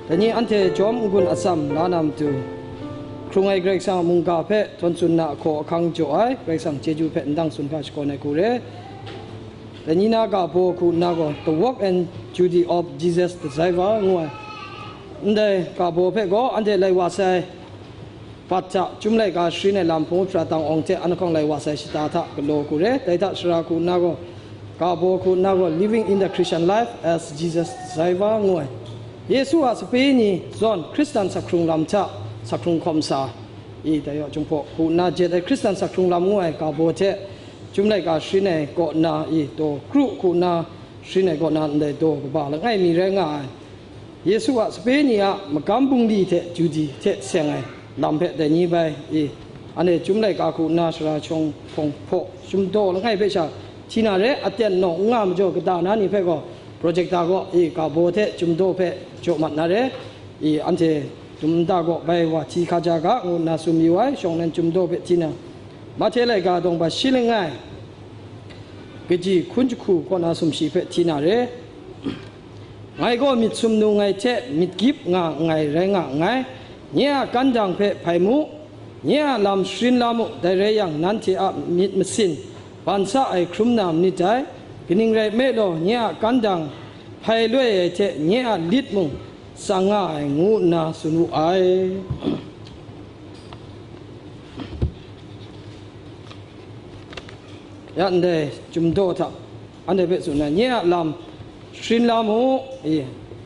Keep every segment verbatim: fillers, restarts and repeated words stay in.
Dai ni anhte jawm n-gun atsam la na matu, hkrung ai Karai Kasang a mungga hpe htawn tsun na ahkaw ahkang jaw ai Karai Kasang chyeju hpe ndang tsun hkra shakawn ai hku re. Dai ni na ga baw hku nna gaw, The Work and Duty of Jesus the Driver ngu ai. Ndai ga baw hpe gaw anhte lai wa sai, Bat hta Chyum Laika sharin ai lam hpung hpra tang awng hte an lahkawng lai wa sai shata hta galaw hku re. Dai hta shara hku nna gaw, ga baw hku nna gaw, Living in the Christian Life as Jesus Driver ngu ai. Yesu a sape ni zawn Hkristan sakhkrung lam hta sakhkrung hkawm sa i, dai yaw Jinghpaw hku nna jet ai Hkristan sakhkrung lam ngu ai ga baw hte Chyum Laika sharin ai kaw na i, daw kru hku nna sharin ai kaw na ndai daw kaba langai mi rai nga ai. Yesu a sape ni a magam bungli hte duty hte seng ai lam hpe dai ni bai i, anhte Chyum Laika hku nna shara shawng hpawng hpaw Chyum Daw langai hpe sha hti na re, aten nawng n nga majaw kata na ni hpe gaw, projector gaw i, ga baw hte Chyum Daw hpe jaw mat na re, i, anhte dum nta gaw bai wa hti hkaja ga, ngu nna tsun mayu ai, shawng nnan Chyum Daw hpe hti na, Mahte laika dawng ba shi langai, kaji hkun jahku kaw na sumshi hpe hti na re. Ngai gaw myit sumnung ai hte myit gyip nga nngai rai nga nngai. Nye a kandang hpe hpai mu, nye a lam sharin la mu, dai rai yang, nanhte a myit masin ban sa ai hkrum na manit dai. Kaning rai nme law, nye a kandang hpai loi ai hte nye a lit mung tsang nga ai, ngu nna tsun wu ai. Ya ndai Chyum Daw hta anhte hpe tsun ai, nye a lam sharin la mu, i,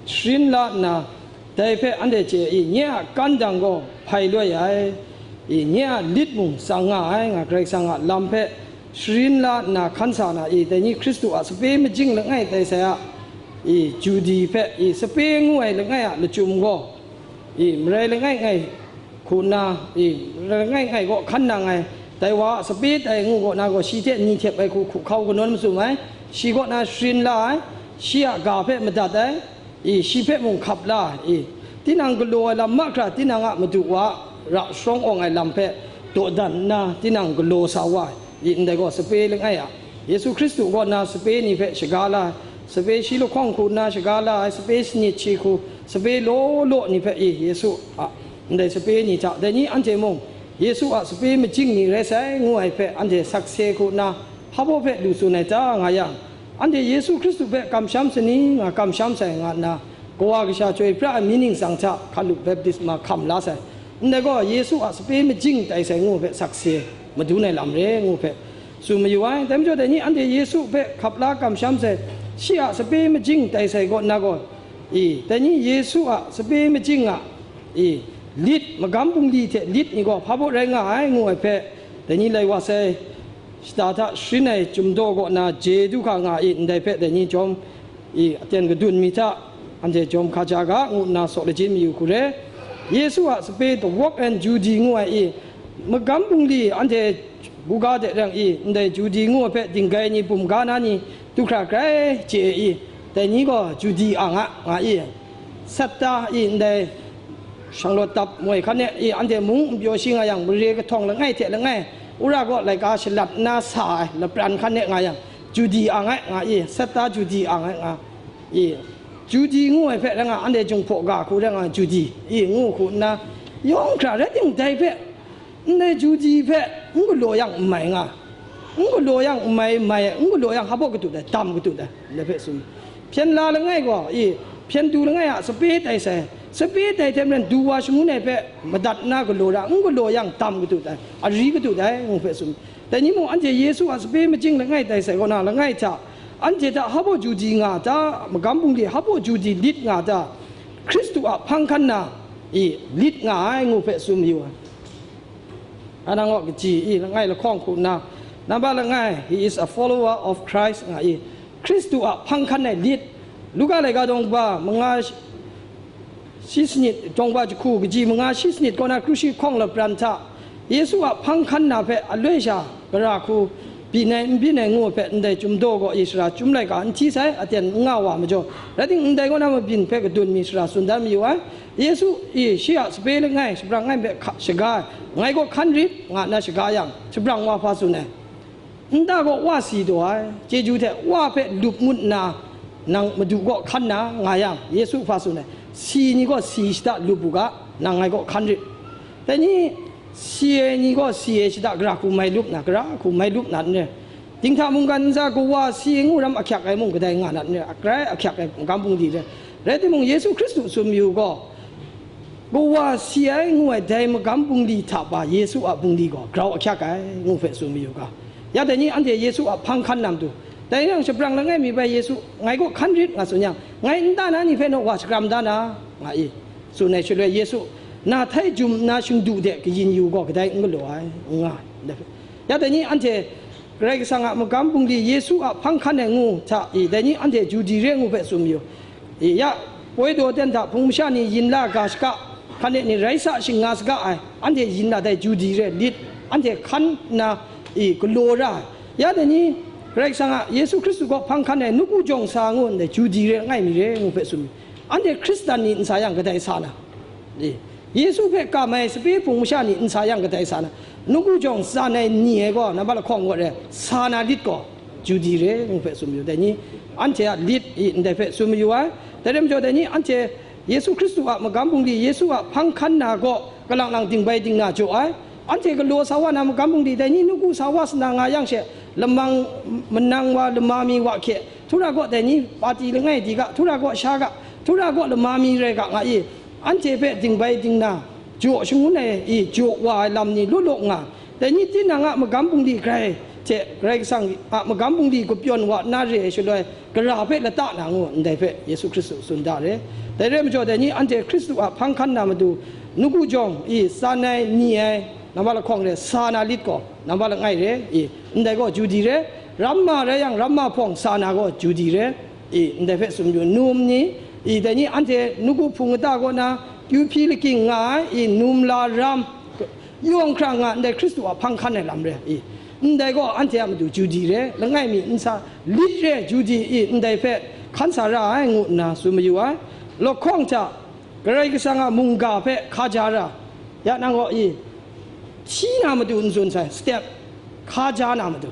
sharin la nna, dai hpe anhte chye ai, nye a kandang gaw hpai loi ai, i, nye a lit mung tsang nga ai, nga Karai Kasang a lam hpe sharin la nna hkan sa na i, dai ni Hkristu a sape majing langai tai sai a, i, duty hpe, i, sape ngu ai langai a lachyum gaw, i, marai langai ngai hku nna, i, marai langai ngai gaw hkan nang ai, dai wa a sape tai ngu gaw na gaw, shi hte ni htep ai hku hku hkau kanawn matsun ai, shi kaw na sharin la ai, shi a ga hpe madat ai, i, shi hpe mung hkap la ai, i, tinang galaw ai lam mahkra tinang a Madu wa a ra sharawng awng ai lam hpe dawdan nna tinang galaw sa wa ai, i, ndai gaw sape langai a, Yesu Hkristu kaw na sape ni hpe shaga la ai, sape shi lahkawng hku nna shaga la ai, sape sanit shi hku, sape law law ni hpe, i, Yesu a ndai sape ni hta, dai ni anhte mung Yesu a sape majing ni rai sai, ngu ai hpe anhte sakse hku nna hpa baw hpe lu tsun ai ta, nga yang, anhte Yesu Hkristu hpe kamsham sani, nga kamsham sai, nga nna Kawa Kasha chyoi pra ai mi ningsang hta hkalup baptisma hkam la sai. Ndai gaw Yesu a sape majing tai sai ngu hpe sakse madun ai lam re, ngu hpe tsun mayu ai. Dai majaw, dai ni anhte Yesu hpe hkap la kamsham sai, shi a sape majing tai sai kaw na gaw, i, dai ni Yesu a sape majing a, i, lit, magam bungli hte lit ni gaw hpa baw rai nga ai, ngu ai hpe, dai ni lai wa sai shata hta sharin ai Chyum Daw kaw na je du hka nga i, ndai hpe dai ni jawm i, aten kadun mi hta anhte jawm hkaja ga, ngu nna saw lajin mayu hku re. Yesu a sape, The Work and Duty ngu ai i, magam bungli anhte buga de rang i, ndai duty ngu ai hpe dinggai ni, bum ga na ni du hkra grai chye i, dai ni gaw duty ang a, nga i, satta i, ndai shanglawt dap moi hkan e i, anhte mung n pyaw shi nga yang, mare kahtawng langai hte langai, wora gaw laika shalat nna sa ai lapran hkan e nga yang, duty ang ai, nga i, satta duty ang ai, nga i, duty ngu ai hpe rai nga, anhte Jinghpaw ga hku rai nga, duty i, ngu hku nna, yawng hkra rai timung, dai hpe, ndai duty hpe n galaw yang n mai nga, n galaw yang n mai, mai, n galaw yang hpa baw katut ai, dam katut ai, ndai hpe tsun. Hpyen la langai gaw, i, hpyen du langai a sape tai sai, sape tai hte maren du wa shangun ai hpe madat nna galaw ra, n galaw yang dam katut ai, ari katut ai, ngu hpe tsun. Dai ni mung, anhte Yesu a sape majing langai tai sai kaw na, langai hta, anhte hta hpa baw duty nga ta, magam bungli hpa baw duty lit nga ta, Hkristu a hpang hkan na i, lit nga ai, ngu hpe tsun mayu ai. Anang gaw kaji i, langai lahkawng hku nna, namba langai, He is a follower of Christ, nga i, Hkristu a hpang hkan ai lit. Luka laika dawng ba manga shi sanit, dawng ba jahku kaji manga shi sanit kaw na kru shi hkawng lapran hta, Yesu a hpang hkan na hpe aloi sha gara hku byin ai, n byin ai ngu ai hpe, ndai Chyum Daw gaw i, shara Chyum Laika n hti sai, aten n nga wa majaw, rai timung, ndai kaw na mabyin hpe kadun mi shara tsun dan mayu ai. Yesu i, shi a sape langai, shabrang langai hpe hka-, shaga ai, ngai gaw hkan rit, nga nna shaga yang, shabrang wa hpa tsun ai? Nta gaw wa si taw ai, chyeju hte wa hpe lup ngut nna, nang Madu kaw hkan na nga yang, Yesu hpa tsun ai? Si ni gaw si shada lup u ga, nang ngai kaw hkan rit. Dai ni, si ai ni gaw si ai shada gara hku mai lup na, gara hku mai lup na n re. Dinghta mungkan ntsa kawa si ai ngu ram ahkyak ai mung kadai nga na n re, grai ahkyak ai magam bungli re. Rai timung, Yesu Hkristu tsun mayu gaw, kawa si ai ngu ai dai magam bungli hta pa Yesu a bungli gaw grau ahkyak ai, ngu hpe tsun mayu ga. Ya dai ni anhte Yesu a hpang hkan na matu, dai yang shabrang langai mi bai Yesu, ngai kaw hkan rit, nga tsun yang, ngai nta na ni hpe naw wa shakram da na, nga i, tsun ai shaloi Yesu, na htai jum nna shingdu de kayin yu gaw kadai n galaw ai, nga ai. Ya dai ni anhte Karai Kasang a magam bungli Yesu a hpang hkan ai ngu hta i, dai ni anhte Judi re ngu hpe tsun mayu. I, ya, poi daw ten hta hpung masha ni yin la ga shaka, hkan e ni rai sa shing nga saga ai, anhte yin la dai Judi re lit, anhte hkan nna, i, galaw ra ai. Ya dai ni, Karai Kasang a Yesu Hkristu kaw hpang hkan ai nawku jawng sa ngu ndai Judi re langai mi re ngu hpe tsun mi, anhte Hkristan ni n sa yang kadai sa na? I, Yesu hpe kam ai sape hpung masha ni n sa yang kadai sa na? Nawku jawng tsan ai ni ai gaw, nambat lahkawng gaw re, sa na lit gaw, Judi re ngu hpe tsun mayu. Dai ni, anhte a lit i ndai hpe tsun mayu ai. Dai rai majaw, dai ni, anhte Yesu Hkristu a magam bungli, Yesu a hpang hkan na gaw, kalang lang dingbai dingna jaw ai. Anhte galaw sa wa na magam bungli, dai ni nawku sa wa sa na nga yang she, lamang manang wa lama mi wa hkye, htura gaw dai ni pati langai di ga, htura gaw sha ga, htura gaw lama mi rai ga nga i, anhte hpe dingbai dingna, jaw shangun ai i, jaw wa ai lam ni law law nga, dai ni tinang a magam bungli grai hte Karai Kasang a magam bungli kapyawn wa na re ai shaloi, gara hpe lata na ngu ndai hpe Yesu Hkristu tsun da re. Dai rai majaw, dai ni anhte Hkristu a hpang hkan na matu, nawku jawng i tsan ai, ni ai, nambat lahkawng re, sa na lit gaw, nambat langai re, i, ndai gaw Judi re, ramma rai yang, ramma hpawng sa na gaw Judi re, i, ndai hpe tsun yu, num ni, i, dai ni anhte nawku hpung kata kaw na, kyu hpyi lakying nga ai, i, num la ram, yawng hkra nga ndai Hkristu a hpang hkan ai lam re, i, ndai gaw anhte a matu Judi re, langai mi n sa, lit re, Judi, i, ndai hpe hkan sa ra ai, ngu nna tsun mayu ai. Lahkawng hta, Karai Kasang a mungga hpe hkaja ra, ya nang gaw i, hti na matu n tsun sai, step, hkaja na matu.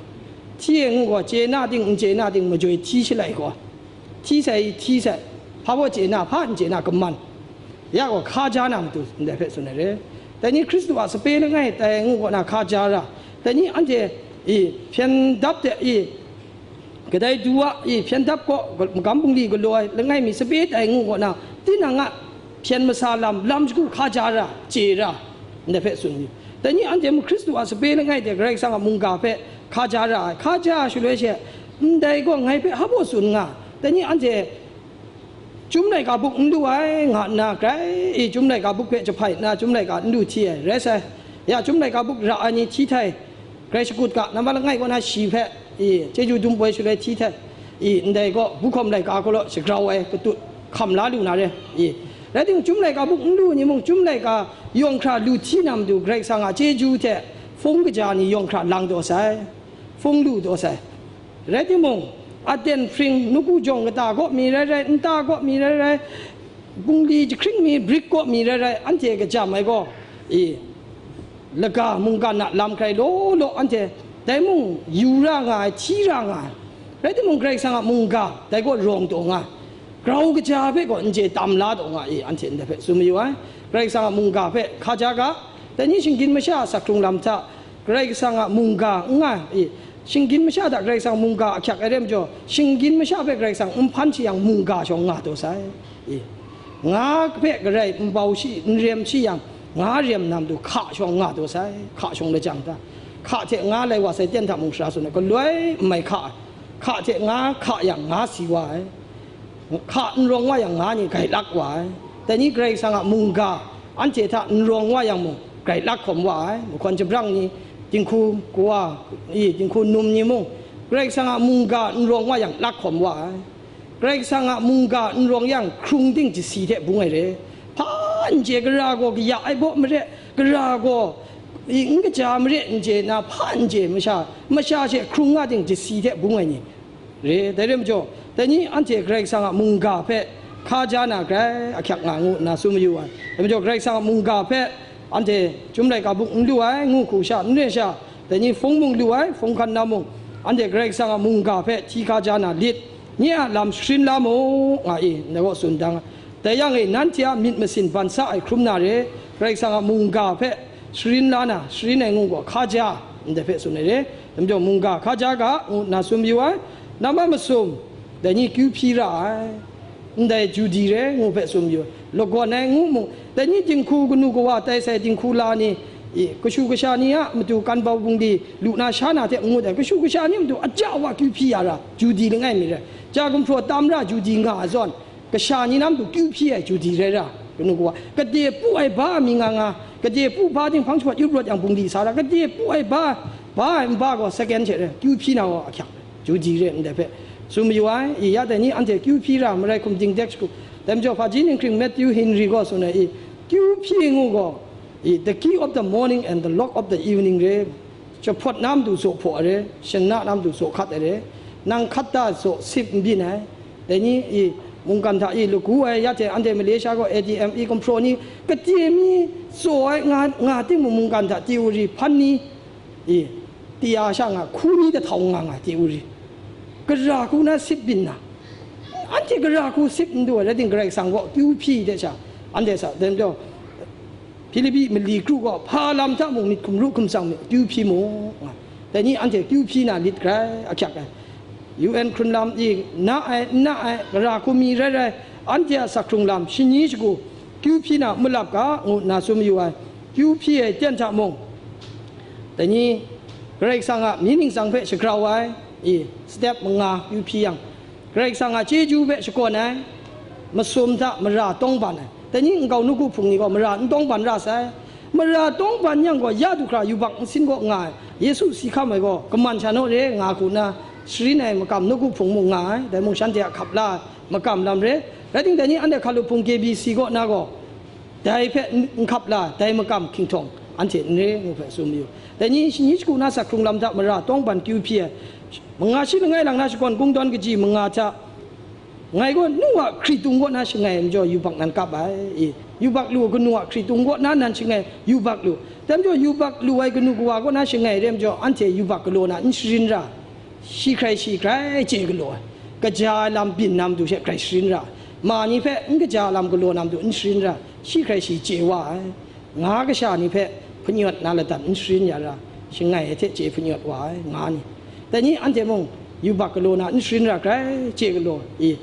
Hti e ngu gaw, chye na ting, n chye na ting, majoi hti shalai gaw, hti sai, hti sai, hpa baw chye na, hpa n chye na, kaman. Ya gaw, hkaja na matu, ndai hpe tsun ai re. Dai ni Hkristu a sape langai tai ngu gaw na hkaja ra, dai ni anhte i, hpyen dap de i, kadai du a, i, hpyen dap gaw, magam bungli galaw ai langai mi sape tai ngu gaw na, tinang a hpyen masa lam, lam shagu hkaja ra, chye ra, ndai hpe tsun yu. Dai ni anhte mung Hkristu a sape langai hte Karai Kasang a mungga hpe hkaja ra ai, hkaja shaloi she, ndai gaw ngai hpe hpa baw tsun nga, dai ni anhte Chyum laika buk n lu ai, nga nna grai i, Chyum laika buk hpe jahpai nna, Chyum laika n lu hti ai, rai sai. Ya, Chyum laika buk ra ai ni hti htai, grai shakut ga, nambat langai kaw na shi hpe, i, chyeju dum poi shaloi hti htai, i, ndai gaw, buhkawm laika gaw law shagrau ai, katut hkam la lu na re, i. Rai timung, Chyum laika buk n lu ni mung, Chyum laika yawng hkra lu hti na matu, Karai Kasang a chyeju hte, hpung kaja ni yawng hkra lang taw sai, hpung lu taw sai. Rai timung, aten hpring, nawku jawng kata kaw mi rai rai, nta kaw mi rai rai, bungli jahkring mi, brik kaw mi rai rai, anhte kajam ai gaw, i, laga mungkan a lam hkrai law law, anhte dai mung yu ra nga ai, hti ra nga ai. Rai timung, Karai Kasang a mungga dai gaw rawng taw nga ai. Grau kaja hpe gaw n chye tam la taw nga i, anhte ndai hpe tsun mayu ai. Karai Kasang a mungga hpe hkaja ga, dai ni shinggyim masha a sak hkrung lam hta, Karai Kasang a mungga n nga i, shinggyim masha hta Karai Kasang mungga ahkyak ai rai majaw, shinggyim masha hpe Karai Kasang n hpan shi yang, mungga shawng nga taw sai. I, nga hpe garai n bau shi, n rem shi yang, nga rem na matu hka shawng nga taw sai, hka shawng lajang hta. Hka hte nga lai wa sai ten hta mung sara tsun ai, galoi n mai hka ai. Hka hte nga hka yang, nga si wa ai. Hka n rawng wa yang, nga ni grai lak wa ai. Dai ni Karai Kasang a mungga anhte hta n rawng wa yang mung, grai lak hkawm wa ai. Mahkawn jahprang ni, dinghku kawa, i, dinghku num ni mung, Karai Kasang a mungga n rawng wa yang, lak hkawm wa ai. Karai Kasang a mungga n rawng yang, hkrung ting jasi hte bung ai re. Hpa n chye, gara gaw kaya ai baw mare, gara gaw i, n kaja mare n chye na, hpa n chye masha, masha she hkrung nga ting jasi hte bung ai ni re. Dai rai majaw, dai ni anhte Karai Kasang a mungga hpe hkaja na grai ahkyak nga ngu nna tsun mayu ai. Dai majaw, Karai Kasang a mungga hpe anhte Chyum laika buk n lu ai, ngu hku sha, n re sha, dai ni hpung mung lu ai, hpung hkan na mung, anhte Karai Kasang a mungga hpe hti hkaja na lit, nye a lam sharin la mu, nga i, ndai gaw tsun dang ai. Dai yang e, nanhte a myit masin ban sa ai hkrum na re, Karai Kasang a mungga hpe sharin la na, sharin ai ngu gaw hkaja, ndai hpe tsun ai re. Dai majaw, mungga hkaja ga, ngu nna tsun mayu ai. Nambat masum, dai ni kyu hpyi ra ai, ndai Judi re, ngu hpe tsun mayu ai. Lagawn ai ngu mung, dai ni dinghku kanu kawa tai sai dinghku la ni, i, kashu kasha ni a matu kan bau bungli lu na sha na hte ngut ai, kashu kasha ni a matu aja wa kyu hpyi ya ra, Judi langai mi rai. Ja gumhpraw tam ra Judi nga ai zawn, kasha ni na matu kyu hpyi ai Judi rai ra, kanu kawa, gade pu ai ba mi nga nga, gade pu ba ting hpang shawt yup rawt yang bungli sa ra, gade pu ai ba, ba ai nba gaw second hte rai, kyu hpyi na gaw ahkyak, Judi re ndai hpe tsun mayu ai. I, ya dai ni anhte kyu hpyi ra, marai hkum dingdek shagu. Dai majaw, hpaji ninghkring Matthew Henry gaw tsun ai, i, kyu hpyi ngu gaw, i, the key of the morning and the lock of the evening re. Jahpawt na matu zaw hpaw ai re, shana na matu zaw hkat ai re, nang hkat da zaw sip n byin ai. Dai ni, i, mungkan hta i lagu ai, ya hte anhte Malaysia gaw A T M, i, gumhpraw ni, kate mi tsaw ai nga, nga timung, mungkan hta teori hpan ni, i, tia sha nga, hku ni dahtau nga nga teori, gara hku na sip byin na, anhte gara hku sip n du ai rai ting, Karai Kasang gaw kyu hpyi de sha, anhte sa, dai majaw, Hpilipi mali kru gaw, hpa lam hta mung myit hkum ru hkum tsang myit, kyu hpyi mu, nga. Dai ni anhte kyu hpyi na lit grai ahkyak ai. U N hkrun lam i na ai, n na ai, gara hku mi rai rai, anhte a sak hkrung lam, shani shagu, kyu hpyi na malap ga, ngu nna tsun mayu ai. Kyu hpyi ai ten hta mung, dai ni Karai Kasang a mying ningsang hpe shagrau ai, i, step manga kyu hpyi yang, Karai Kasang a chyeju hpe shakawn ai, masum hta mara tawngban ai. Dai ni nkau nawku hpung ni gaw mara n tawngban ra sai. Mara tawngban yang gaw, ya du hkra yubak nsin kaw nga ai, Yesu si hkam ai gaw, kaman sha naw re, nga hku nna sharin ai makam nawku hpung mung nga ai, dai mung shanhte a hkap la ai makam lam re. Rai timung, dai ni anhte hkalup hpung K B C kaw na gaw, dai hpe n, n hkap la, dai makam hkinghtawn anhte n re, ngu hpe tsun mayu. Dai ni shani shagu na sak hkrung lam hta mara tawngban kyu hpyi ai, manga shi langai lang na shakawn kungdawn kaji manga hta, ngai gaw nu a hkritung kaw na shangai ai majaw yubak nan kap ai, i, yubak lu, kanu a hkritung kaw na nan shangai, yubak lu. Dai majaw, yubak lu ai kanu kawa kaw na shangai re majaw, anhte yubak galaw na n sharin ra, shi hkrai shi hkrai chye galaw ai, kaja ai lam byin na matu she hkrai sharin ra, ma ni hpe n kaja ai lam galaw na matu n sharin ra, shi hkrai shi chye wa ai, nga kasha ni hpe hpanyawt na ladan n sharin ya ra, shangai ai hte chye hpanyawt wa ai, nga ni. Dai ni anhte mung yubak galaw na n sharin ra hkrai chye galaw i.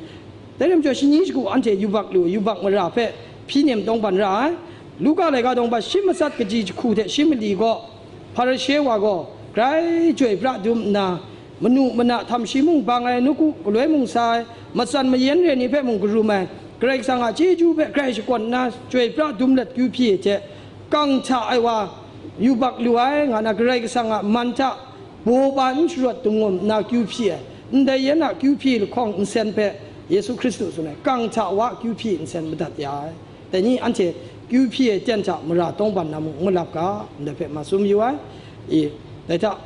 Dai rai majaw, shani shagu anhte yubak lu, yubak mara hpe hpyi nem tawngban ra ai. Luka laika dawng ba shi matsat kaji jahku hte shi mali gaw, Hparishe wa gaw grai chyoi pra dum nna, manu mana htam shi mung bang ai, nawku galoi mung sa ai, matsan mayan re ni hpe mung karum ai, Karai Kasang a chyeju hpe grai shakawn nna chyoi pra dum let kyu hpyi ai hte, kang hta ai wa yubak lu ai, nga na Karai Kasang a man hta baw pa n sharawt dungawm nna kyu hpyi ai, ndai yan a kyu hpyi lahkawng nsen hpe Yesu Hkristu tsun ai, kang hta wa kyu hpyi nsen madat ya ai. Dai ni anhte kyu hpyi ai ten hta mara tawngban na mung n malap ga, ndai hpe ma tsun mayu ai. I, dai hta,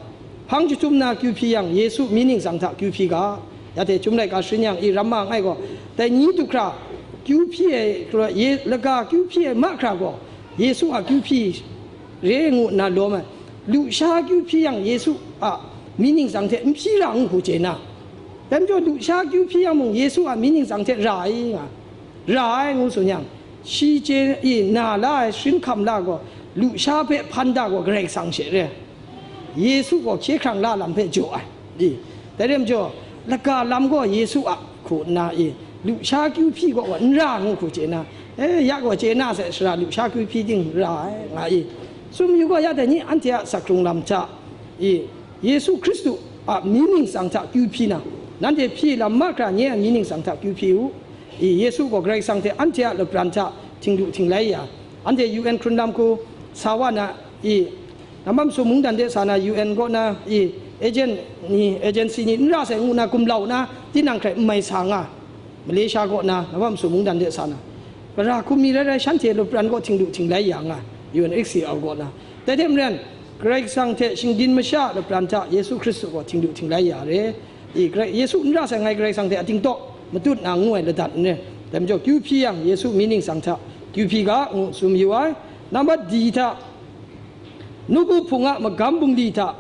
hpang jahtum na kyu hpyi yang, Yesu mying ningsang hta kyu hpyi ga, ya hte Chyum laika sharin yang, i, ram ma n ai gaw, dai ni du hkra kyu hpyi ai, ye, laga kyu hpyi ai mahkra gaw, Yesu a kyu hpyi re ngu nna lawm ai. Lusha kyu hpyi yang, Yesu a mying ningsang hte n hpyi ra ngu hku chye na, dai majaw, lusha kyu hpyi yang mung, Yesu a mying ningsang hte ra ai nga, ra ai ngu tsun yang, shi chye i na la ai sharin hkam la gaw, lusha hpe hpan da gaw Karai Kasang she re, Yesu gaw hkye hkrang la lam hpe jaw ai. I, dai rai majaw, laga lam gaw Yesu a hku nna i, lusha kyu hpyi gaw n ra ngu hku chye na, e, ya gaw chye na sai shara lusha kyu hpyi ting ra ai, nga i. Tsun mayu gaw, ya dai ni anhte a sak hkrung lam hta i, Yesu Hkristu a mying ningsang hta kyu hpyi na, nanhte hpyi lam mahkra nye a mying ningsang hta kyu hpyi u. I, Yesu gaw Karai Kasang hte anhte a lapran hta htinglu htinglai ya, anhte U N hkrun lam hku sa wa na, i, nambat masum mungdan de sa na, U N kaw na, i, agent ni, agency ni n ra sai ngu na gumlau na, tinang hkrai n mai sa nga, Malaysia kaw na, nambat masum mungdan de sa na, gara hkum mi rai rai, shanhte lapran gaw htinglu htinglai ya nga, U N H C R kaw na. Dai hte maren, Karai Kasang hte shinggyim masha a lapran hta Yesu Hkristu gaw htinglu htinglai ya re. I, Karai, Yesu n ra sai, ngai Karai Kasang hte ating tawk matut na ngu ai ladat n re. Dai majaw, kyu hpyi yang, Yesu mying ningsang hta kyu hpyi ga, ngu tsun mayu ai. Nambat D hta, nawku hpung a magam bungli hta,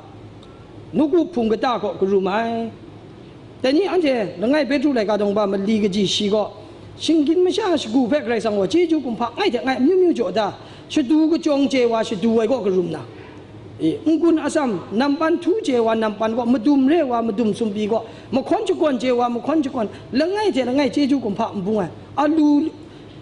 nawku hpung kata kaw karum ai. Dai ni anhte langai Petru laika dawng ba mali kaji shi gaw, Shinggyim masha shagu hpe Karai Kasang gaw chyeju kumhpa ngai hte ngai amyu myu jaw da, shadu kachyawng chye wa shadu ai kaw karum na, e, n-gun atsam nampan htu chye wa nampan kaw, madum re wa madum sumpi kaw, mahkawn shakawn chye wa mahkawn shakawn, langai hte langai chyeju kumhpa n bung ai, alu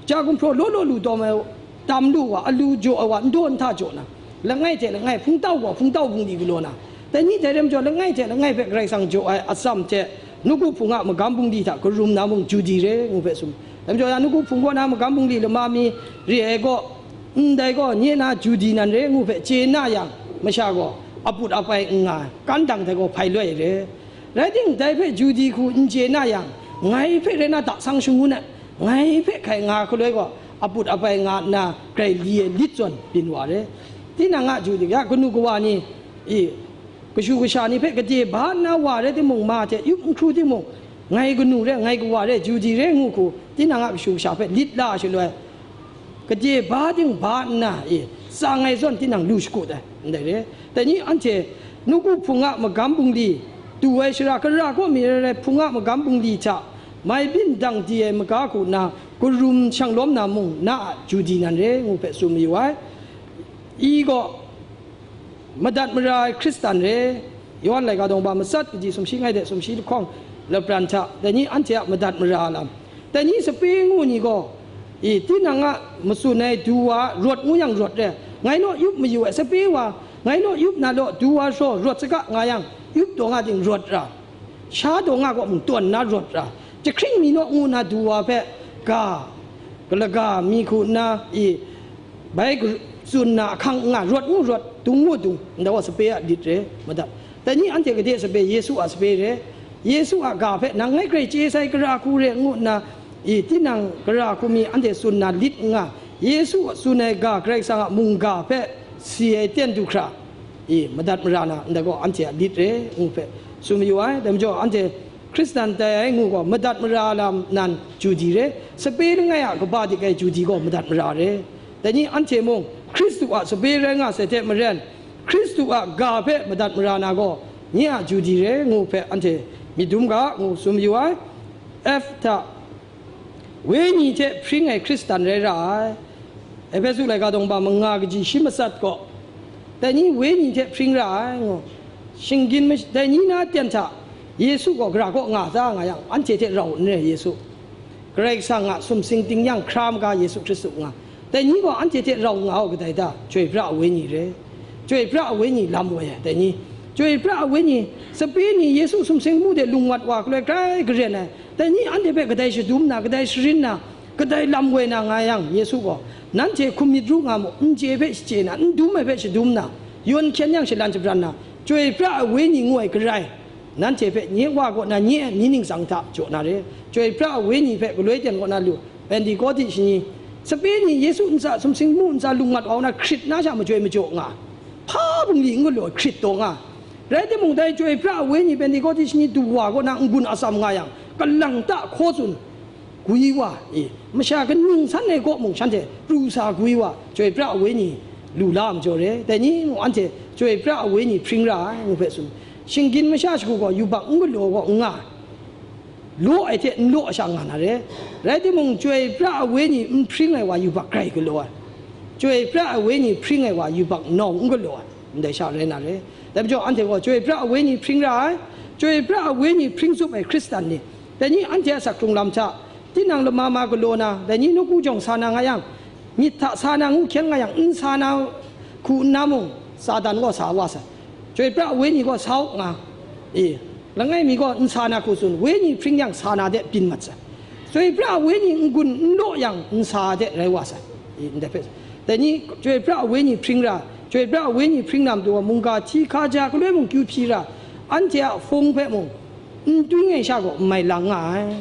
ja gumhpraw law law lu tawm ai, tam lu wa, alu jaw ai wa, n daw n hta jaw na, langai hte langai hpungtau gaw hpungtau bungli galaw na, dai ni dai rai majaw, langai hte langai hpe Karai Kasang jaw ai atsam hte, nawku hpung a magam bungli hta karum na mung Judi re ngu hpe sum. Dai majaw ya, nawku hpung kaw na magam bungli lama mi re ai gaw, ndai gaw nye na Judi nan re ngu hpe chye na yang, masha gaw aput apai n nga ai, kan dang hte gaw hpai loi re. Rai timung, dai hpe Judi hku n chye na yang, ngai hpe rai na, dasang shangun ai, ngai hpe hkai nga hkaloi gaw, aput apai nga nna grai li ai lit zawn byin wa re. Tinang a Judi, ya, kanu kawa ni, i, kashu kasha ni hpe gade ba nna wa rai timung, ma hte yup n hkru timung, ngai kanu re, ngai kawa re, Judi re ngu hku, tinang a kashu kasha hpe lit la shaloi, gade ba ting ba nna, e, tsang ai zawn tinang lu shakut ai, ndai re. Dai ni anhte nawku hpung a magam bungli, du ai shara, kara kaw mi rai rai, hpung a magam bungli hta mai byin dang di ai maga hku nna, karum shanglawm na mung, na a Judi nan re ngu hpe tsun mayu ai. I gaw, madat mara ai Hkristan re, Yawhan laika dawng ba matsat kaji sumshi ngai de sumshi lahkawng lapran hta, dai ni anhte a madat mara lam, dai ni sape ngu ni gaw, i, tinang a matsun ai du wa rawt ngu yang rawt re, ngai naw yup mayu ai sape wa, ngai naw yup na law du wa shaw rawt saga nga yang, yup taw nga ting rawt ra, sha taw nga kaw mung tawn na rawt ra, jahkring mi naw ngu na du wa hpe ga, galaga mi hku nna, i, bai tsun na ahkang n nga, rawt ngu rawt, dung ngu dung, ndai wa sape a lit re, madat. Dai ni anhte gade sape, Yesu a sape re, Yesu a ga hpe nang ngai grai chye sai, kara hku re ngu nna, i, tinang kara hku mi anhte tsun na lit n nga, Yesu a tsun ai ga, Karai Kasang a mungga hpe si ai ten du hkra, i, madat mara na ndai gaw anhte a lit re ngu hpe tsun mayu ai. Dai majaw anhte Hkristan tai ai ngu gaw, madat mara lam nan Judi re, sape langai a kaba dik ai Judi gaw madat mara re. Dai ni anhte mung Hkristu a sape rai nga sai hte maren, Hkristu a ga hpe madat mara na gaw, nye a Judi re ngu hpe anhte myit dum ga ngu tsun mayu ai. F hta, Wenyi hte hpring ai Hkristan rai ra ai. Ehpesu laika dawng ba manga kaji shi matsat gaw, dai ni wenyi hte hpring ra ai, ngu. Shinggyim mash-, dai ni na ten hta Yesu gaw gara kaw nga ta nga yang, anhte hte rau n re, Yesu. Karai Kasang a sumsing ting yang hkra maga Yesu Hkristu nga. Dai ni gaw anhte hte rau nga u kadai ta? Chyoi pra ai wenyi re. Chyoi pra ai wenyi lam woi ai, dai ni. Chyoi pra ai wenyi, sape ni Yesu sumsing mu de lung wat wa hkaloi grai garen ai, dai ni anhte hpe kadai shadum na, kadai sharin na, kadai lam woi na nga yang, Yesu gaw, nanhte hkum myit ru nga mu, n chye hpe shachye na, n dum ai hpe shadum na, yawn hkyen yang shalan shabran na, chyoi pra ai wenyi ngu ai garai, nanhte hpe nye Wa kaw na, nye ni ningsang hta jaw na re. Chyoi pra ai wenyi hpe galoi ten kaw na lu, Pentekote shani, sape ni Yesu ntsa sumsing mu ntsa lung mat wa na hkrit na sha majoi majaw nga, hpa bungli n galaw ai hkrit taw nga. Rai timung, dai chyoi pra ai wenyi Pentekote shani du wa kaw na n-gun atsam nga yang, kalang ta hkaw tsun, gwi wa, e, masha kaning san ai kaw mung shanhte pru sa gwi wa, chyoi pra ai wenyi lu la ai majaw re, dai ni mung anhte chyoi pra ai wenyi hpring ra ai ngu hpe tsun. Shinggyim masha shagu gaw yubak n galaw gaw n nga ai, law ai hte n law ai sha nga na re. Rai timung, chyoi pra ai wenyi n hpring ai wa yubak grai galaw ai, chyoi pra ai wenyi hpring ai wa yubak nawng n galaw ai, ndai sha rai na re. Dai majaw anhte gaw chyoi pra ai wenyi hpring ra ai, chyoi pra ai wenyi hpring tsup ai Hkristan ni, dai ni anhte a asak hkrung lam hta, tinang lama ma galaw na, dai ni nawku jawng sa na nga yang, myit hta sa na ngu hkyen nga yang, n sa na hku nna mung, Satan gaw sa wa sai. Chyoi pra ai wenyi gaw sa u nga, e, langai mi gaw n sa na hku tsun, wenyi hpring yang sa na de byin mat sai. Chyoi pra ai wenyi n-gun n law yang, n sa de rai wa sai. E, ndai hpe, dai ni chyoi pra ai wenyi hpring ra, chyoi pra ai wenyi hpring na matu gaw, mungga hti hkaja galoi mung kyu hpyi ra, anhte a hpung hpe mung, n twi ai sha gaw n mai lang nga ai.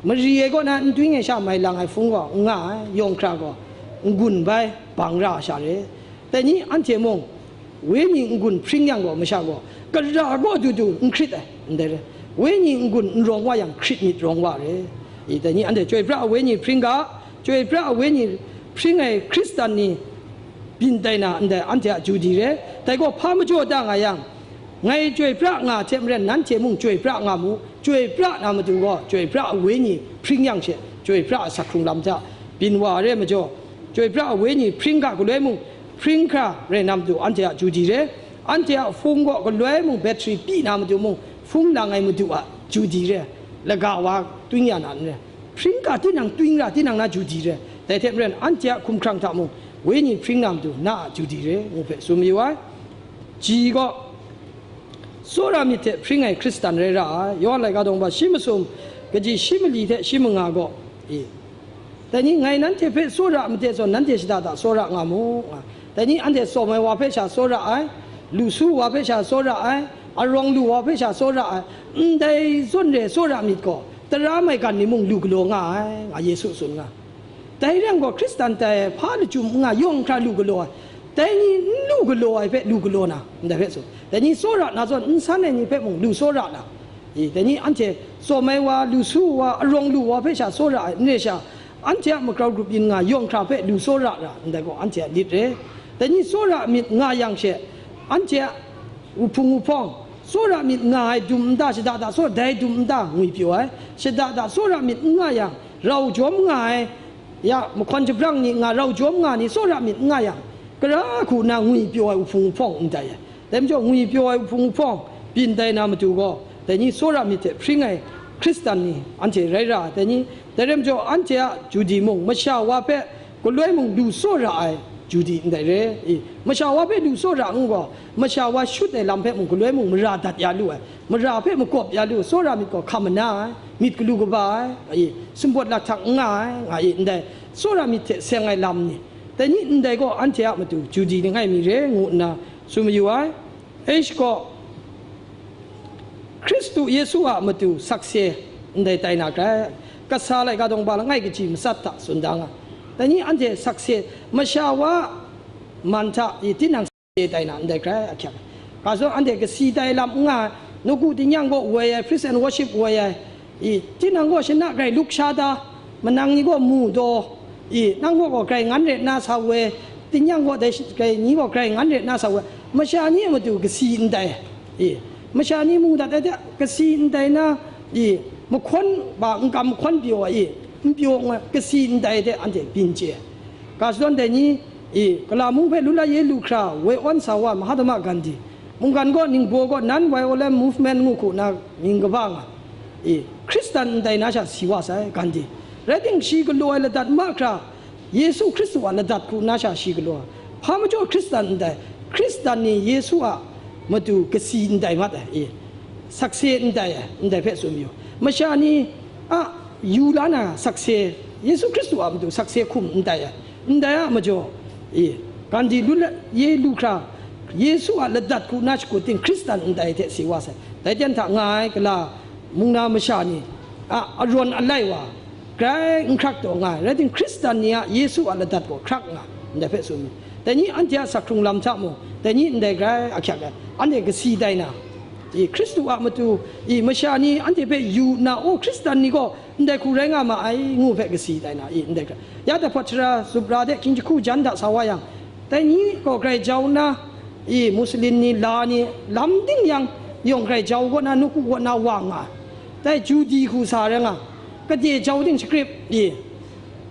Mari ai kaw na n twi ai sha mai lang ai hpung gaw n nga ai, yawng hkra gaw n-gun bai bang ra ai sha re. Dai ni anhte mung, wenyi n-gun hpring yang gaw, masha gaw, kara kaw du du n hkrit ai, ndai re. Wenyi n-gun n rawng wa yang, hkrit myit rawng wa re. I, dai ni anhte chyoi pra ai wenyi hpring ga, chyoi pra ai wenyi hpring ai Hkristan ni byin tai na ndai anhte a Judi re. Dai gaw hpa majaw da nga yang, ngai chyoi pra nga hte maren, nanhte mung chyoi pra nga mu, chyoi pra na matu gaw, chyoi pra ai wenyi hpring yang she, Chyoi pra a sak hkrung lam hta byin wa ai re majaw, chyoi pra a wenyi hpring ga galoi mung hpring hkra rai na matu anhte a Judi re, anhte a hpung gaw galoi mung battery pyi na matu mung hpung lang ai matu a Judi re, laga wa twing ya na n re, hpring ga tinang twing ra tinang na Judi re, dai hte maren anhte a hkumhkrang hta mung wenyi hpring na matu na a Judi re, ngu hpe tsun mayu ai. Ji gaw, tsawra myit hte hpring ai Hkristan rai ra ai, Yawhan laika dawng ba shi masum, kaji shi mali hte shi manga gaw, i, dai ni ngai nanhte hpe tsawra made zawn, nanhte shada da tsawra nga mu, nga. Dai ni anhte tsawm ai wa hpe sha tsawra ai, lu su wa hpe sha tsawra ai, arawng lu wa hpe sha tsawra ai, ndai zawn re tsawra myit gaw, tara maigan ni mung lu galaw nga ai, nga Yesu tsun nga. Dai rai yang gaw, Hkristan tai ai hpa lachyum n nga, yawng hkra lu galaw ai, dai ni n lu galaw ai hpe lu galaw na, ndai hpe tsun. Dai ni tsawra na zawn, n san ai ni hpe mung lu tsawra na, i, dai ni anhte tsawm ai wa, lu su wa, arawng lu wa hpe sha tsawra ai, n re sha, anhte a magrau grup yin nga, yawng hkra hpe lu tsawra ra, ndai gaw anhte a lit re. Dai ni tsawra myit nga yang she, anhte a wuhpung wuhpawng, tsawra myit nga ai dum nta, shada da tsawra dai dum nta ngwi pyaw ai, shada da tsawra myit n nga yang, rau jawm nga ai, ya, mahkawn jahprang ni nga, rau jawm nga ni, tsawra myit n nga yang, kara hku nna ngwi pyaw ai wuhpung wuhpawng n tai ai. Dai majaw, ngwi pyaw ai wuhpung wuhpawng byin tai na matu gaw, dai ni tsawra myit hte hpring ai Hkristan ni anhte rai ra ai. Dai ni, dai rai majaw, anhte a Judi mung, masha wa hpe galoi mung lu tsawra ai Judi ndai re. I, masha wa hpe lu tsawra n gaw, masha wa shut ai lam hpe mung galoi mung mara dat ya lu ai. Mara hpe makawp ya lu, tsawra myit gaw hkam mana ai, myit galu kaba ai, nga i, sumpat lathak n nga ai, nga i, ndai tsawra myit hte seng ai lam ni, dai ni ndai gaw anhte a matu Judi langai mi re, ngu nna tsun mayu ai. H gaw, Hkristu Yesu a matu sakse ndai tai na grai, kasa laika dawng ba langai kaji matsat hta tsun da nga. Dai ni anhte sakse, masha wa man hta i tinang e tai na ndai grai ahkyak ai. Ga zawn anhte kasi tai lam n nga ai, nawku tingnyang gaw woi ai, praise and worship woi ai, i, tinang gaw shana grai luk sha da, manang ni gaw mu daw, i, nang gaw gaw grai ngan re nna sa woi, tingnyang gaw dai shi-, grai ni gaw grai ngan re nna sa woi, masha ni a matu kasi ndai, i, masha ni mu dat ai hte kasi ndai na, i, mahkawn ba n kam mahkawn pyaw ai, i, n pyaw n ai, kasi ndai hte anhte byin chye ai. Ga shadawn dai ni, i, Kala mung hpe lu la ye lu hkra woi awn sa wa Mahatma Gandhi, mungkan gaw ningbaw gaw non-violent movement ngu hku nna mying kaba nga, i, Hkristan ndai na sha si wa sai Gandhi. Rai timung, shi galaw ai ladat mahkra, Yesu Hkristu a ladat hku nna sha shi galaw ai. Hpa majaw Hkristan ndai, Hkristan ni Yesu a matu kasi ndai mat ai, i, sakse ndai ai, ndai hpe tsun mayu. Masha ni a yu la na sakse, Yesu Hkristu a matu sakse hkum ndai ai, ndai a majaw, i, Gandhi lu la ye lu hkra, Yesu a ladat hku nna shakut ting Hkristan ndai hte si wa sai. Dai ten hta nga ai gala mung na masha ni a arawn alai wa, grai n hkrak taw nga ai, rai timung, Hkristan ni a Yesu a ladat gaw hkrak nga, ndai hpe tsun mi. Dai ni anhte a sak hkrung lam hta mung, dai ni ndai grai ahkyak ai, anhte kasi tai na, i, Hkristu a matu, i, masha ni anhte hpe yu nna, o, Hkristan ni gaw ndai hku rai nga ma ai, ngu hpe kasi tai na, i, ndai hkra. Ya dai hpawt shara zup ra de, hkying jahku jan da sa wa yang, dai ni gaw grai jau nna, i, Muslim ni, la ni, lam ding yang, yawng grai jau kaw na, nawku kaw na wa nga ai. Dai Judi hku sa rai nga, gade jau ding shakrip, i,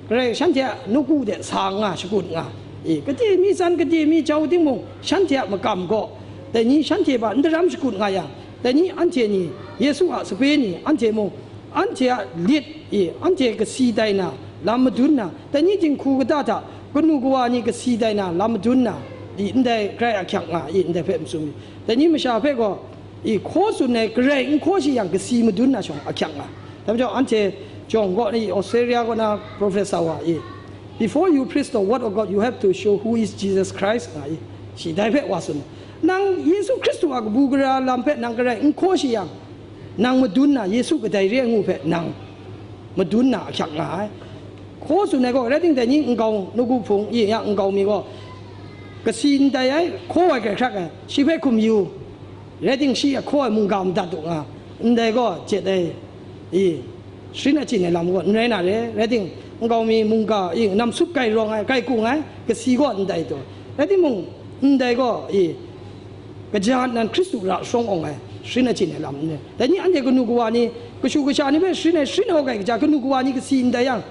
grai shanhte a nawku de sa nga, shakut nga, i, gade mi tsan, gade mi jau ding mung, shanhte a makam gaw, dai ni shanhte hpa n daram shakut nga yang, dai ni anhte ni, Yesu a sape ni, anhte mung, anhte a lit, i, anhte kasi tai na lam madun na, dai ni dinghku kata hta kanu kawa ni kasi tai na lam madun na, i, ndai grai ahkyak nga, i, ndai hpe n tsun mi. Dai ni masha hpe gaw, i, hkaw tsun ai, grai n hkaw shi yang kasi madun na shawng ahkyak nga. Dai majaw anhte jawng gaw, i, Australia kaw na professor wa, i, "Before you preach the word of God, you have to show who is Jesus Christ," nga, i, shi dai hpe wa tsun. Nang Yesu Hkristu a kabu gara lam hpe nang grai n hkaw shi yang, nang madun na Yesu kadai re ai ngu hpe nang madun na ahkyak nga ai. Hkaw tsun ai gaw, rai timung, dai ni nkau nawku hpung, i, ya nkau mi gaw, kasi n tai ai, hkaw ai grai hkrak ai, shi hpe hkum yu, rai timung, shi a hkaw ai mungga madat u nga, ndai gaw, jet ai, i, sharin achyin ai lam gaw n rai na re, rai timung, nkau mi mungga, i, nam sup grai rawng ai, grai kung ai, kasi gaw ndai taw, rai timung, ndai gaw, i, kaja nan Hkristu ra sharawng awng ai, sharin achyin ai lam n rai. Dai ni anhte kanu kawa ni, kashu kasha ni hpe sharin ai, sharin ai hkrai kaja, kanu kawa ni kasi ndai yang,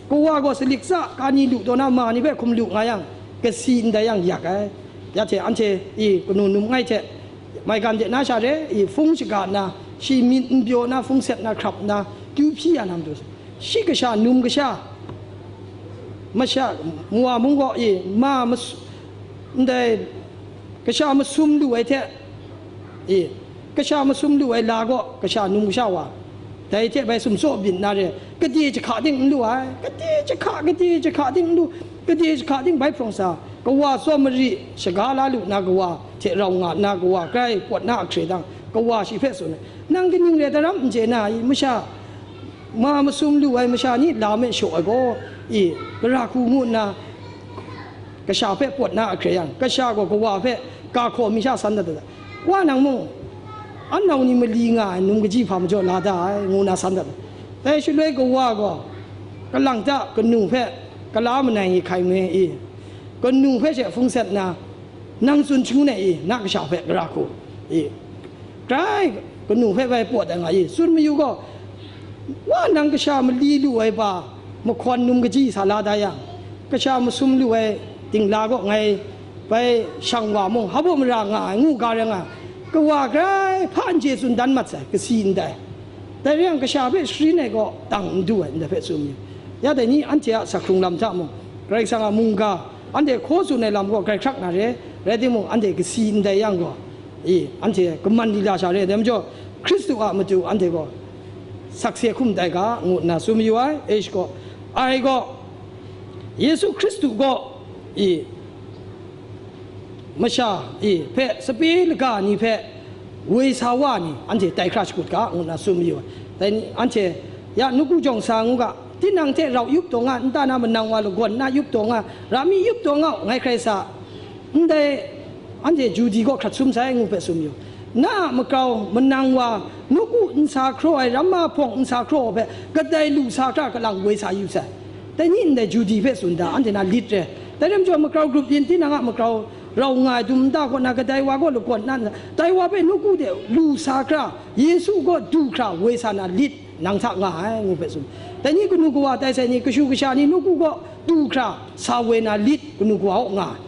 kawa gaw salik tsa ka ni lu taw na ma ni hpe hkum lu nga yang, kasi ndai yang yak ai. Ya hte anhte i kanu num ngai hte, maigan de na sha re i hpung shaga nna, shi myit n pyaw na, hpung set na, hkrap nna, kyu hpyi ya na matu, shi kasha num kasha, masha, Mowa mung gaw i ma mas-, ndai kasha masum lu ai hte, i, kasha masum lu ai la gaw, kasha num kasha wa, dai hte bai sumtsaw byin na re, gade jahka ting n lu ai, gade jahka, gade jahka ting n lu, gade jahka ting bai hprawng sa, kawa tsawm mari shaga la lu na kawa hte rau nga nna, kawa grai pawt na ahkre dang, kawa shi hpe tsun ai, nang kaning re daram n chye na i, masha, ma masum lu ai masha ni lam e shaw ai gaw, i, gara hku ngu nna, kasha hpe pawt na ahkre yang, kasha gaw kawa hpe ga hkaw mi sha san dat ai. Wa nang mung, anau ni mali nga ai num kaji hpa majaw la da ai, ngu na san dat ai. Dai shaloi kawa gaw, kalang ta kanu hpe, kala manai ni hkai mi i, kanu hpe she hpung set nna, nang tsun shangun ai i, na kasha hpe gara hku i, grai kanu hpe bai pawt ai nga i, tsun mayu gaw, wa nang kasha mali lu ai hpa, mahkawn num kaji sa la da yang, kasha masum lu ai dingla gaw ngai bai shang wa mung, hpa baw mara nga ai, ngu ga rai nga ai, kawa grai hpa n chye tsun dan mat sai, kasi ndai. Dai rai yang, kasha hpe sharin ai gaw, dang n du ai, ndai hpe tsun mi. Ya dai ni anhte a sa hkrung lam hta mung, Karai Kasang a mungga, anhte hkaw tsun ai lam gaw grai hkrak na re, rai timung, anhte kasi ndai yang gaw, i, anhte kaman lila sha re, dai majaw, Hkristu a matu anhte gaw sakse hkum tai ga, ngu nna tsun mayu ai, e shi gaw, ai gaw, Yesu Hkristu gaw, i, masha, i, hpe sape laga ni hpe woi sa wa ni, anhte tai hkra shakut ga, ngu nna tsun mayu ai. Dai ni, anhte ya nawku jawng sa ngu ga, tinang hte rau yup taw nga, nta na manang wa lagawn na yup taw nga, ra mi yup taw nga, ngai hkrai sa, ndai anhte Judi gaw hkrat sum sai, ngu hpe tsun mayu. Na a makau manang wa, nawku nsa hkraw ai, ramma hpawng nsa hkraw hpe, kadai lu sa hkra kalang woi sa yu sai. Dai ni ndai Judi hpe tsun da, anhte na lit re. Dai rai majaw, makau grup yin tinang a makau rau nga ai dum nta kaw na, kadai wa gaw lagawn na, dai wa hpe nawku de lu sa hkra, Yesu gaw du hkra woi sa na lit nang hta nga ai, ngu hpe tsun. Dai ni kanu kawa tai sai ni, kashu kasha ni nawku gaw du hkra sa woi na lit kanu kawa kaw nga ai.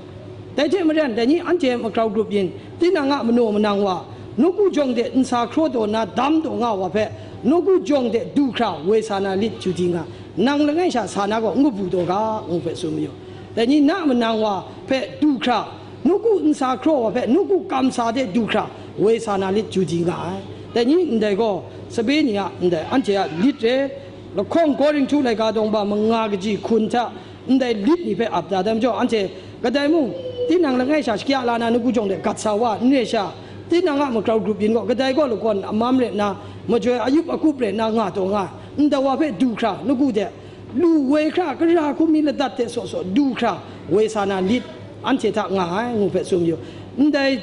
Dai hte maren, dai ni anhte makau grup yin, tinang a manaw manang wa, nawku jawng de nsa hkraw taw na dam taw nga wa hpe, nawku jawng de du hkra woi sa na lit Judi nga, nang langai sha sa na gaw n kabu taw ga, ngu hpe tsun mayu. Dai ni na manang wa hpe du hkra, nawku nsa hkraw wa hpe nawku kamsa de du hkra woi sa na lit Judi nga ai. Dai ni ndai gaw, sape ni a ndai anhte a lit re, lahkawng Korinhtu laika dawng ba manga kaji hkun hta, ndai lit ni hpe ap da, dai majaw, anhte kadai mung, tinang langai sha shakya la na nawku jawng de gat sa wa, n re sha, tinang a makau grup yin gaw, kadai gaw lagawn amam rai nna, majoi ayup akup rai nna nga taw nga, ndai wa hpe du hkra, nawku de lu woi hkra, kara hku mi ladat hte saw saw du hkra, woi sa na lit, anhte hta nga ai, ngu hpe tsun mayu. Ndai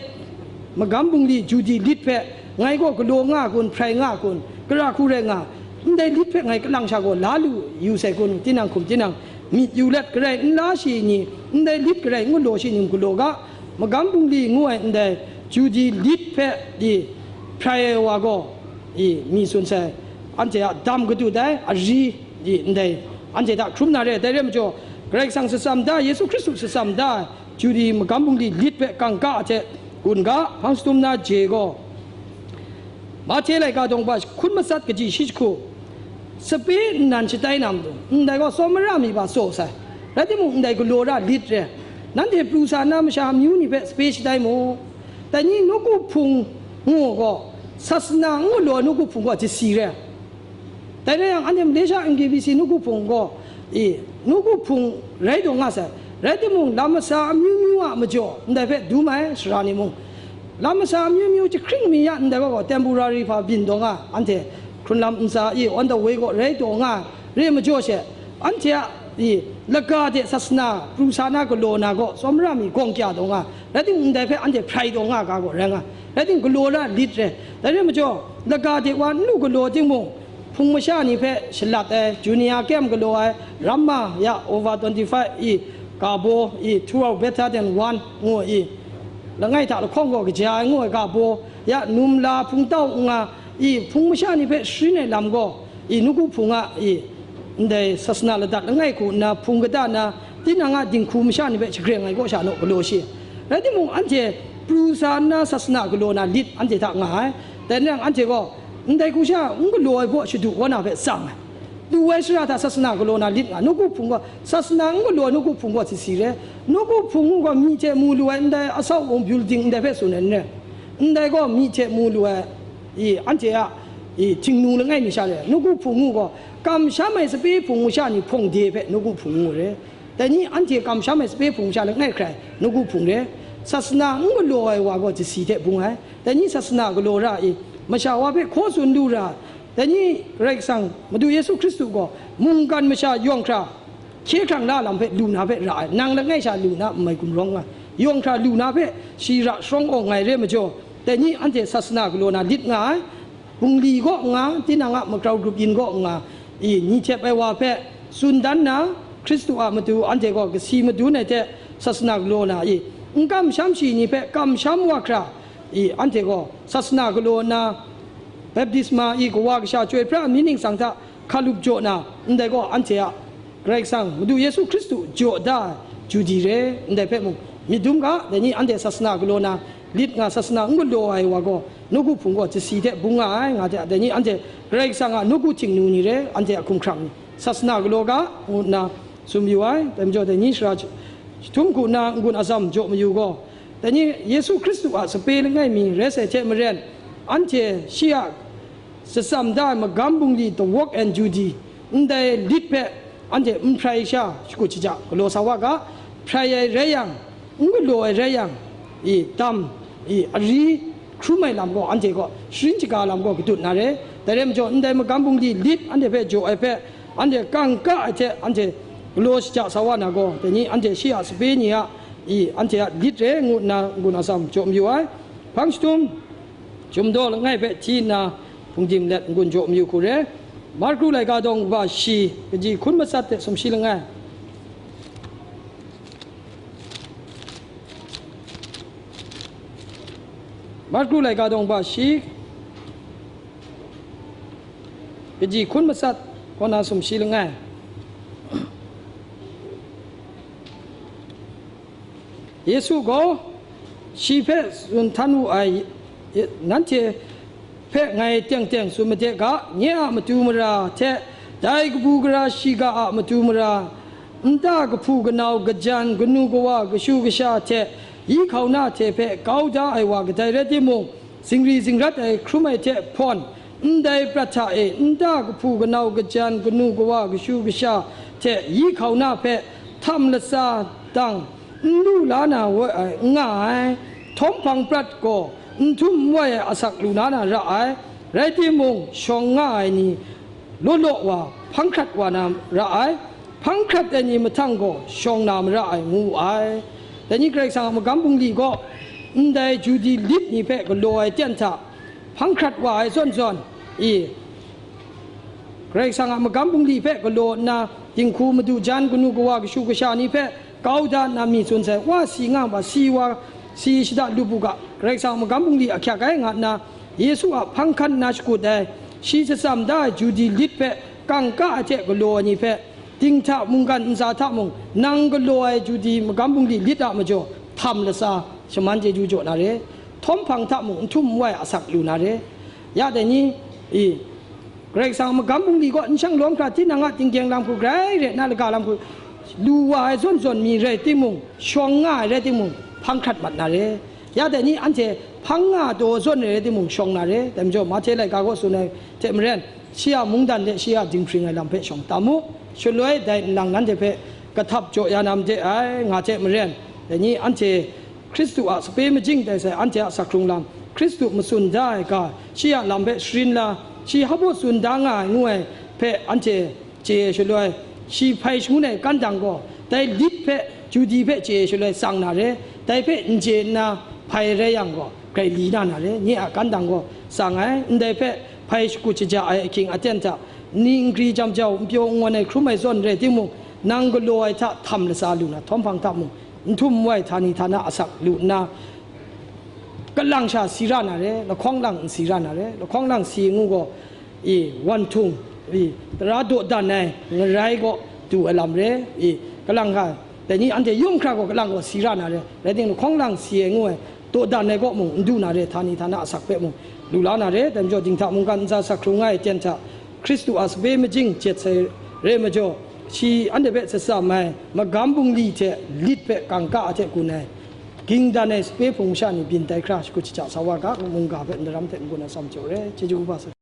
magam bungli Judi lit hpe, ngai gaw galaw nga kun, hprai nga kun, kara hku rai nga, ndai lit hpe ngai kalang sha gaw la lu yu sai kun, tinang hkum tinang, myit yu let, garai n la shi ni, ndai lit garai n galaw shi ni, galaw ga, magam bungli ngu ai ndai Judi lit hpe di hprai ai wa gaw, i, mi tsun sai, anhte a dam kadu dai, ari, i, ndai, anhte hta hkrum na re, dai rai majaw, Karai Kasang shatsam da, Yesu Hkristu shatsam da, Judi magam bungli lit hpe kangka hte gun ga, hpang shadum na je gaw, Mahte laika dawng hpa hkun matsat kaji shi jahku, sape nnan shatai na matu, ndai gaw tsawmara mi hpa tsaw sai, rai timung, ndai galaw ra lit re, nanhte pru sa na masha amyu ni hpe sape shatai mu. Dai ni nawku hpung ngu gaw, sasana n galaw ai nawku hpung gaw jasi re. Dai rai yang, anhte Malaysia N K B C nawku hpung gaw, e, nawku hpung rai taw nga sai. Rai timung, lam masa amyu myu a majaw ndai hpe dum ai sara ni mung, lam masa amyu myu jahkring mi ya ndai gaw, temporary hpa byin taw nga, anhte hkrun lam ntsa e on the way gaw rai taw nga, re majaw she, anhte a, e, laga de sasana pru sa na galaw na gaw, tsawmara mi gawng kya taw nga, rai timung, ndai hpe anhte hprai taw nga ga gaw rai nga, rai timung, galaw ra lit re. Dai re majaw, laga de wa n lu galaw timung, hpung masha ni hpe shalat ai, junior camp galaw ai, ramma ya over twenty-five i, ga baw i, two hour better than one ngu i, Langai hta lahkawng gaw kaja ai ngu ai ga baw, ya num la hpung tau n nga, i hpung masha ni hpe sharin ai lam gaw, i nawku hpung a, i ndai sasana ladat langai hku nna hpung kata na, tinang a dinghku masha ni hpe shagreng ai kaw sha naw galaw shi. Rai timung, anhte pru sa nna sasana galaw na lit anhte hta nga ai. Dai nang anhte gaw, ndai hku sha n galaw ai baw shadu wa na hpe tsang ai. Lu ai shara hta sasana galaw na lit nga, nawku hpung gaw, sasana n galaw ai nawku hpung gaw sisi re. Nawku hpung gaw myi hte mu lu ai, ndai asau awng building ndai hpe tsun ai n rai. Ndai gaw myi hte mu lu ai, i, anhte a, i, htingnu langai mi sha re. Nawku hpung gaw, kamsham ai sape hpung masha ni hpawng de hpe nawku hpung ngu re. Dai ni anhte kamsham ai sape hpung masha langai hkrai, nawku hpung re. Sasana n galaw ai wa gaw sisi hte bung ai. Dai ni sasana galaw ra i, masha wa hpe hkaw tsun lu ra, dai ni Karai Kasang, Madu Yesu Hkristu gaw mungkan masha yawng hkra hkye hkrang la lam hpe lu na hpe ra ai, nang langai sha lu na n mai gumrawng nga, yawng hkra lu na hpe shi ra sharawng awng ai re majaw, dai ni anhte sasana galaw na lit nga ai. Bungli kaw nga, tinang a magrau grup yin kaw nga, i, ni htep ai wa hpe tsun dan na, Hkristu a matu anhte gaw kasi madun ai hte sasana galaw na i, n kamsham shi ni hpe kamsham wa hkra, i, anhte gaw sasana galaw na, baptisma i, Kawa Kasha Chyoi Pra ai myit ningsang hta hkalup jaw na, ndai gaw anhte a Karai Kasang, Madu Yesu Hkristu jaw da ai Judi re, ndai hpe mung myit dum ga, dai ni anhte sasana galaw na, lit nga sasana n galaw ai wa gaw, nawku hpung gaw sisi hte bung nga ai, nga hte, dai ni anhte Karai Kasang a nawku htingnu ni re, anhte a hkumhkrang ni, sasana galaw ga, ngu nna tsun mayu ai. Dai majaw, dai ni sara jahtum hku nna n-gun atsam jaw mayu gaw, dai ni Yesu Hkristu a sape langai mi rai sai hte maren, anhte shi a shatsam da ai magam bungli, the work and duty, ndai lit hpe anhte n hprai sha shakut shaja galaw sa wa ga, hprai ai rai yang, n galaw ai rai yang, i, dam, i, ari, hkrum ai lam gaw, anhte gaw sharin shaga lam gaw kadut na re. Dai rai majaw, ndai magam bungli lit anhte hpe jaw ai hpe, anhte kangka ai hte anhte galaw shaja sa wa na gaw, dai ni anhte shi a sape ni a, i, anhte a lit re ngu nna n-gun atsam jaw mayu ai. Hpang jahtum, Chyum daw langai hpe hti nna, hpungdim let n-gun jaw mayu hku re. Marku laika dawng kaba shi, kaji hkun matsat hte sumshi langai. Marku laika dawng kaba shi, kaji hkun matsat kaw na sumshi langai. Yesu gaw shi hpe tsun htan wu ai, nanhte hpe ngai teng teng tsun made ga, nye a matu mara hte dai kabu gara shiga a matu mara, nta kahpu kanau, kajan, kanu kawa, kashu kasha hte yi hkau na hte hpe kau da ai wa kadai rai timung, zingri zingrat ai hkrum ai hte hpawn, ndai prat hta e nta kahpu kanau, kajan, kanu kawa, kashu kasha hte yi hkau na hpe htam latsa dang, n lu la na woi ai, n nga ai. Htawm hpang prat gaw n htum n wai ai asak lu na na ra ai, rai timung, shawng nga ai ni law law wa, hpang hkrat wa na ra ai, hpang hkrat ai ni mahtang gaw shawng na mara ai, ngu wu ai. Dai ni Karai Kasang a magam bungli gaw, ndai Judi lit ni hpe galaw ai ten hta, hpang hkrat wa ai zawn zawn, i, Karai Kasang a magam bungli hpe galaw nna, dinghku madu jan, kanu kawa, kashu kasha ni hpe kau da nna mi tsun sai, wa si nga ma, si wa, si shada lup u ga, Karai Kasang a magam bungli ahkyak ai, nga nna, Yesu a hpang hkan nna shakut ai, shi shatsam da ai Judi lit hpe kangka ai hte galaw ai ni hpe, dinghta mungkan ntsa hta mung, nang galaw ai Judi magam bungli lit a majaw, htam latsa, shaman chyeju jaw na re, htawm hpang hta mung, n htum n wai asak lu na re, ya dai ni, i, Karai Kasang a magam bungli gaw n shanglawm hkra, tinang a tinggyeng lam hku, grai re nna laga lam hku, lu wa ai zawn zawn mi rai timung, shawng nga ai rai timung, hpang hkrat mat na re. Ya dai ni anhte hpang nga daw zawn ai rai timung, shawng na re. Dai majaw, Mahte laika gaw tsun ai hte maren, shi a mungdan de shi a dinghpring ai lam hpe shawng tam u. Shaloi dai nlang nanhte hpe kahtap jaw ya na made ai, nga hte maren, dai ni anhte Hkristu a sape majing tai sai, anhte a asak hkrung lam, Hkristu matsun da ai ga, shi a lam hpe sharin la, shi hpa baw tsun da nga ai ngu ai hpe anhte chye ai shaloi, shi hpai shangun ai kan dang gaw, dai lit hpe, Judi hpe chye ai shaloi tsang na re, dai hpe n chye nna hpai rai yang gaw, grai li na na re, nye a kan dang gaw tsang ai, ndai hpe hpai shakut shaja ai ahkying aten hta, ni n gri jam jau, n pyaw n ngawn ai hkrum ai zawn rai timung, nang galaw ai hta htam latsa lu na, htawm hpang hta mung, n htum n wai htani htana asak lu nna, Kalang sha si ra na re, lahkawng lang n si ra na re, lahkawng lang si ngu gaw, e, wan htung, e, tara dawdan ai ngarai gaw du ai lam re, e, kalang hka, dai ni anhte yawng hkra gaw kalang gaw si ra na re, rai timung, lahkawng lang si ai ngu ai, dawdan ai kaw mung n du na re, htani htana asak hpe mung lu la na re, dai majaw dinghta mungkan ntsa sak hkrung nga ai ten hta, Hkristu a sape majing jet sai re majaw, shi anhte hpe shatsam ai magam bungli hte lit hpe kangka a hte gun ai, ging dan ai sape hpung masha ni byin tai hkra shakut shaja sa wa ga, mungga hpe ndaram hte n-gun ai atsam jaw re, chyeju kaba sa.